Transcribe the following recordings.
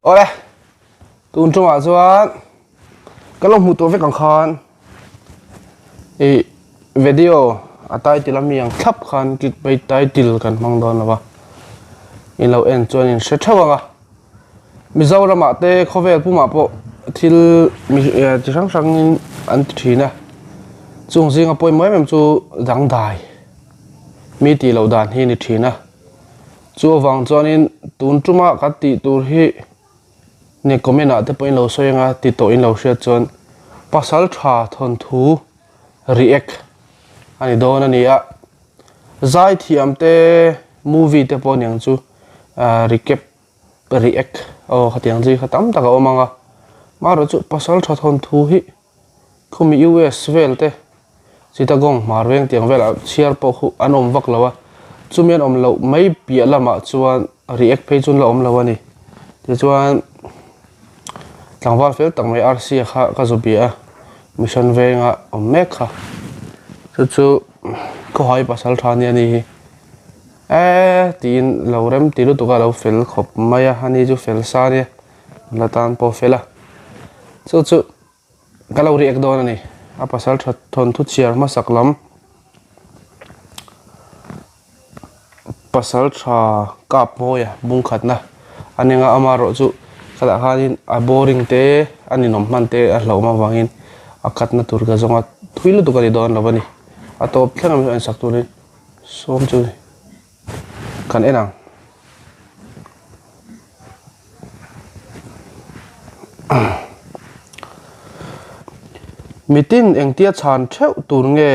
Awle, tun ṭumah chuan ka lo hmuh tawh vek ang khan ih video a title a mi ang thlap khan click bait title kan hmang dawn lo va, in lo en chuan in hre theuh ang a, Mizoramah te khawvel pumah pawh thil chi hrang hrangin an ti thin a, chung zinga pawimawh em em chu dangdai mi tih loh dan hi a ni thin a. Chu avang chuanin tun tuma kan tih tur hi nge comment ah te pawh in lo sawi anga ti tawh in lo hriat chuan pasal tha thawnthu react a ni dawn a ni a, zaithiam te movie te pawh aniang chu ah recap react aw khatiang chi kha tam tak a awm ang a, amaherawhchu pasal tha thawnthu hi. Khumi US vel te Chittagong hmar veng tiang velah chhiar pawh khu an awm vak lo a, chumi an awm loh mai piah lamah chuan react phei chu an la awm lo a ni. Tichuan tlangval fel tak mai Rc-a kha ka zu bia a, mission venga awm mek kha chu chu khawhai pasal tha nia ni hi eee tiin lo rem ti lutuk a lo fel khawp mai a, ani chu fel sa nia la tan pawh fel a, chu chu. Ka lo riak dawn a ni. A pasal tha thawnthu chhiar hmasak lam pasal tha kap mawi a bung khatna a ni ang a, amaherawh chu ka dah khanin a boring te a ninawm hman te a hlauhawm avangin a katna tur ka zawng a, thui lutuk a ni dawn lo a ni. A tawp thleng ang chu a insak turin sawm chu kan en ang. Mitin engtia chhan theuh tur nge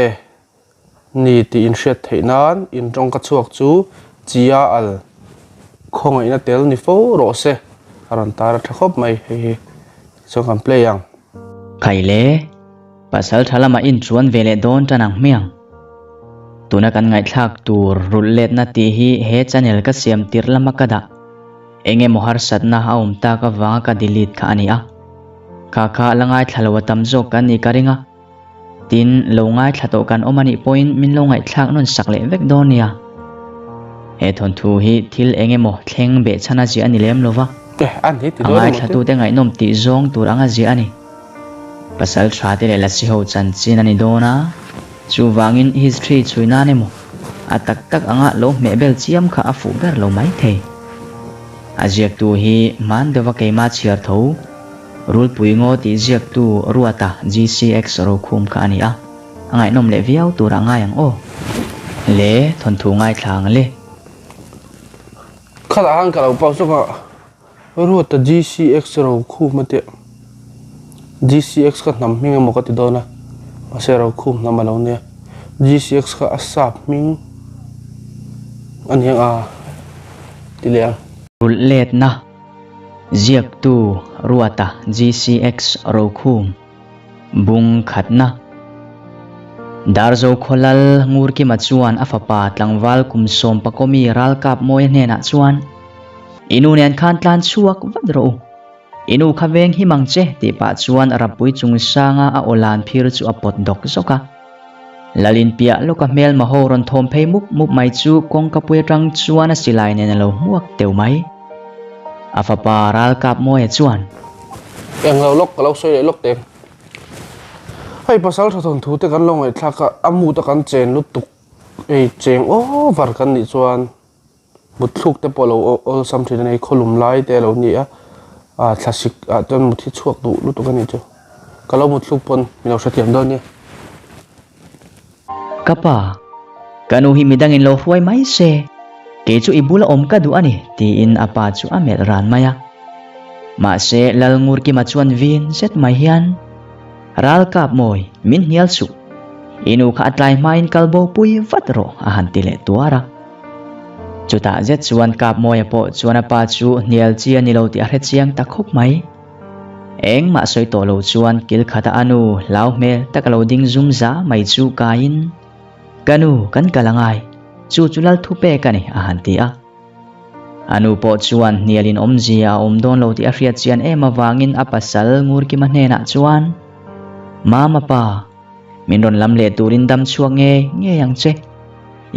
ni tih inhriat theih nan in tawngka chhuak chu Chia al khawngaihna tel ni fo rawh se a rawn tar a tha khawp mai hei hi chuan kan play ang. Khaile, pasal tha lamah in chuan ve leh dawn tan ang hmiang. Tuna kan ngaihthlak tur rulh letna tih hi he channel ka siam tirh lama ka dah. Eng emaw harsatna a awm tak avanga ka delete kha a ni a. Kha kha la ngaithla lo a tam zawk kan nih ka ring a. Tin, lo ngaithla tawh kan awm a nih pawhin min lo ngaihthlak nawn sak leh vek dawn nia. He thawnthu hi thil eng emaw thleng behchhan a ziah a ni lem lo va. A ngaithlatute ngaihnawm tih zawng tur anga ziah a ni. Pasal tha te leh Lasi ho chanchin a ni dawn a, chuvangin history chhui nan emaw a tak tak anga lo hmehbel chiam kha a fuh ber lo mai thei. A ziaktu hi hman deuha keimah chhiar tho, Rulpui ngaw tih ziaktu Ruata GCX Rokhum kha a ni a, a ngaihnawm leh viau tur a ngai ang aw. Le thawnthu ngaithla ang le. Khalah khan ka lo pause lawk a. Ruata GCX Rokhum a tia, GCX kha hnam hming emaw ka ti dawn a, mahse Rokhum hnam a lo nia, GCX kha a sap hming a ni ang a ti leh ang. Rulh letna, Ziaktu Ruata GCX Rokhum, Bung khatna. Darzo Khawlal Ngurkima chuan a fapa tlangval kum sawmpakawmi ralkap Mawia hnenah chuan, I nu nen khan tlan chhuak vat rawh u. I nu kha veng him ang che tih pah chuan Rappui chung sanga a aw lan phir chu a pawt dawk zawk a. Lalin piah lawka hmelma ho rawn thawm phei mup mup mai chu kawngkapui atang chuan a silai nen a lo hmuak teuh mai. A fapa ralkap Mawia chuan. Eng lo lawk ka lo sawi leh lawk teh. Hei pasal tha thawnthu te kan lo ngaihthlak a, a mood a kan chen lutuk hei cheng over kan nih chuan. Mutthluk te pawh a lo awlsam thin a ni, khawlum lai te a lo ni a, ah thlasik ah chuan mut hi chhuak duh lutuk a nih chu, ka lo mutthluk pawn min lo hrethiam dawn nia. Ka pa, ka nu hi midangin lo hruai mai se, kei chu i bula awm ka duh a ni, tiin a pa chu a melh ran mai a. Mahse, Lalngurkima chuan vin zet mai hian, Ralkap mawi, min hnial suh. I nu kha a tlai hmain kal bo pui vat rawh, a han ti leh tuar a. Chutah zet chuan Kapmawia pawh chuan a pa chu hnial chi a ni lo tih a hre chiang ta khawp mai. Engmah sawi tawh lo chuan kil khata a nu hlau hmel tak a lo ding zum za mai chu kaiin, Ka nu, kan kal angai, chu chu lal thu pek a ni, a han ti a. A nu pawh chuan hnialin awmzia a awm dawn lo tih a hriat chian em avangin a pasal Ngurkima hnenah chuan, Mama pa, Min rawn lam leh turin dam chhuak nge ngei ang che.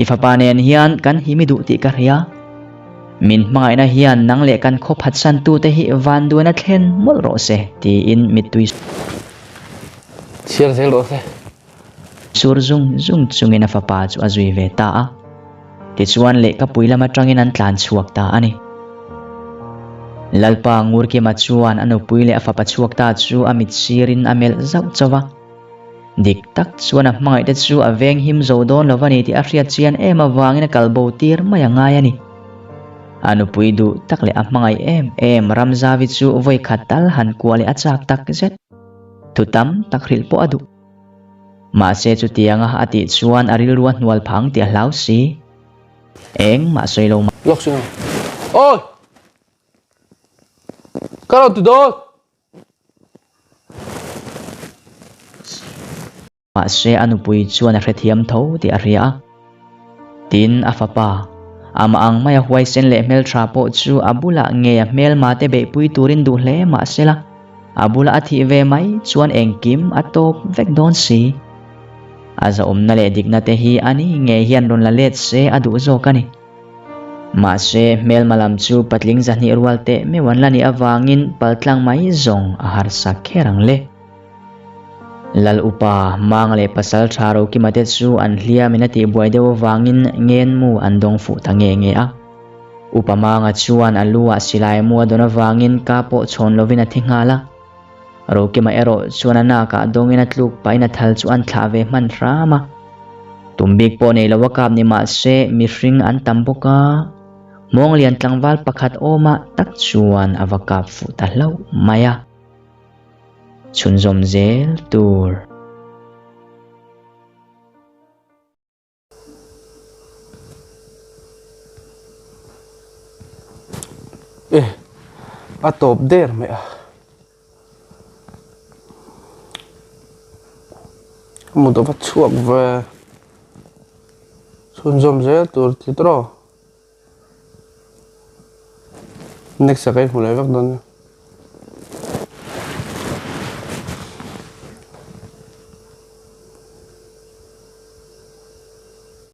I fapa nen hian kan him i duh tih ka hria. Min hmangaihna hian nang leh kan khaw phatsantute hi vanduaina thlen mawlh rawh se, tiin mittui Chhiar zel rawh se. Sur zung zung chungin a fapa chu a zui ve ta a. Tichuan lehkapui lam atangin an tlan chhuak ta a ni. Lalpa Ngurkima chuan a nupui leh a fapa chhuak ta chu a mit sirin a melh zauh chauh a. Dik tak chuan a hmangaihte chu a veng him zo dawn lo a ni tih a hriat chian em avangin a kal bo tir mai a ngai a ni. A nupui duh tak leh a hmangaih em em Ramzavi chu vawi khat tal han kuah leh a chak tak zet. Thu tam tak hrilh pawh a duh. Mahse chutianga a tih chuan a rilru a hnual phang tih a hlau si. Engmah sawi lo mah. Lawk sin ang. Awi! Ka rawn ti dawn! Mahse a nupui chuan a hrethiam tho tih a hria a. Tin, a fapa, amah ang maia huaisen leh hmeltha pawh chu a bulah ngei a hmelma te beihpui turin duh hle mahsela, a bula a thih ve mai chuan engkim a tawp vek dawn si. A zahawmna leh dikna te hi ani ngei hian rawn la let se a duh zawk a ni. Mahse, hmelma lam chu patling zahnih rual teh meuh an la nih avangin paltlang mai zawng a harsa kher ang le. Lal upa, Mang leh Pasal tha Rokima te chu an hliamin a tihbuai deuh avangin ngenmu an dawng fuh ta nge nge a. Upa Manga chuan a lu ah silai mu a dawn avangin ka pawh chhawn lovin a thi nghal a. Rokima erawh chuan a nakah dawngin a tluk pahin a thal chu an thlah ve hman hram a. Tum bik pawh nei lo a kap ni mahse mihring an tam bawk a, Hmawnglian tlangval pakhat awmah tak chuan a va kap fuh ta hlauh mai a. Chhunzawm zel tur. E, a tawp der mai a. Mut a va chhuak ve. Chhunzawm zel tur ti tawh. Next ah ka inhmu leh vek dawn nia.